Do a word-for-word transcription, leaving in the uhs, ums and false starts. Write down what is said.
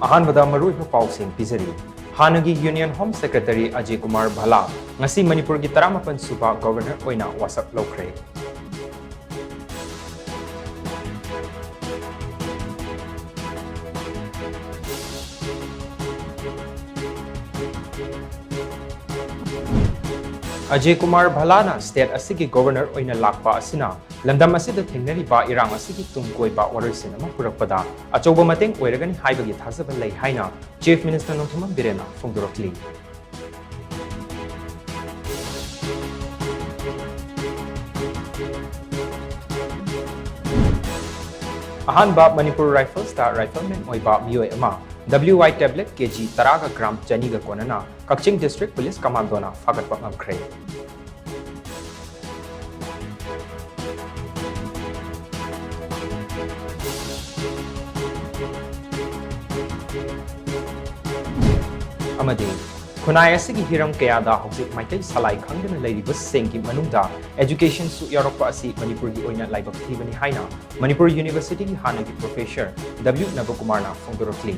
ꯑꯍꯥꯟꯕꯗ ꯃꯔꯨꯑꯣꯏꯕ ꯄꯥꯎꯁꯤꯡ ꯄꯤꯖꯔꯤ꯫ ꯍꯥꯟꯅꯒꯤ Union Home Secretary Ajay Kumar ꯚꯜꯂꯥ ꯉꯁꯤ ꯃꯅꯤꯄꯨꯔꯒꯤ ꯇꯔꯥꯃꯥꯄꯟ ꯁꯨꯕ Governor ꯑꯣꯏꯅ ꯋꯥꯁꯛ ꯂꯧꯈ꯭ꯔꯦ꯫ ꯑꯖꯌ ꯀꯨꯃꯥꯔ ꯚꯜꯂꯥꯅ state ꯑꯁꯤꯒꯤ Governor ꯑꯣꯏꯅ ꯂꯥꯛꯄ ꯑꯁꯤꯅ ꯂꯝꯗꯝ ꯑꯁꯤꯗ ꯊꯦꯡꯅꯔꯤꯕ ꯏꯔꯥꯡ ꯑꯁꯤꯒꯤ ꯇꯨꯡ ꯀꯣꯏꯕ ꯋꯥꯔꯣꯏꯁꯤꯟ ꯑꯃ ꯄꯨꯔꯛꯄꯗ ꯑꯆꯧꯕ ꯃꯇꯦꯡ ꯑꯣꯏꯔꯒꯅꯤ ꯍꯥꯏꯕꯒꯤ ꯊꯥꯖꯕ ꯂꯩ ꯍꯥꯏꯅ Chief Minister ꯅꯣꯡꯊꯣꯝꯕꯝ ꯕꯤꯔꯦꯟꯅ ꯐꯣꯡꯗꯣꯔꯛꯂꯤ꯫ ꯑꯍꯥꯟꯕ ꯃꯅꯤꯄꯨꯔ Riflesꯇ rifleman ꯑꯣꯏꯕ ꯃꯤꯑꯣꯏ ꯑꯃ W Y tablet K G ꯇꯔꯥꯒ gram ꯆꯅꯤꯒ ꯀꯣꯟꯅꯅ ꯀꯛꯆꯤꯡ District Police Commandoꯅ ꯐꯥꯒꯠꯄ ꯉꯝꯈ꯭ꯔꯦ꯫ ꯑꯃꯗꯤ ꯈꯨꯟꯅꯥꯏ ꯑꯁꯤꯒꯤ ꯍꯤꯔꯝ ꯀꯌꯥꯗ ꯍꯧꯖꯤꯛ ꯃꯩꯇꯩ ꯁꯂꯥꯏ ꯈꯪꯗꯅ ꯂꯩꯔꯤꯕꯁꯤꯡꯒꯤ ꯃꯅꯨꯡꯗ educationꯁꯨ ꯌꯥꯎꯔꯛꯄ ꯑꯁꯤ ꯃꯅꯤꯄꯨꯔꯒꯤ ꯑꯣꯏꯅ ꯂꯥꯏꯕꯛ ꯊꯤꯕꯅꯤ ꯍꯥꯏꯅ ꯃꯅꯤꯄꯨꯔ Universityꯒꯤ ꯍꯥꯟꯅꯒꯤ professor W ꯅꯕꯀꯨꯃꯥꯔꯅ ꯐꯣꯡꯗꯣꯔꯛꯂꯤ꯫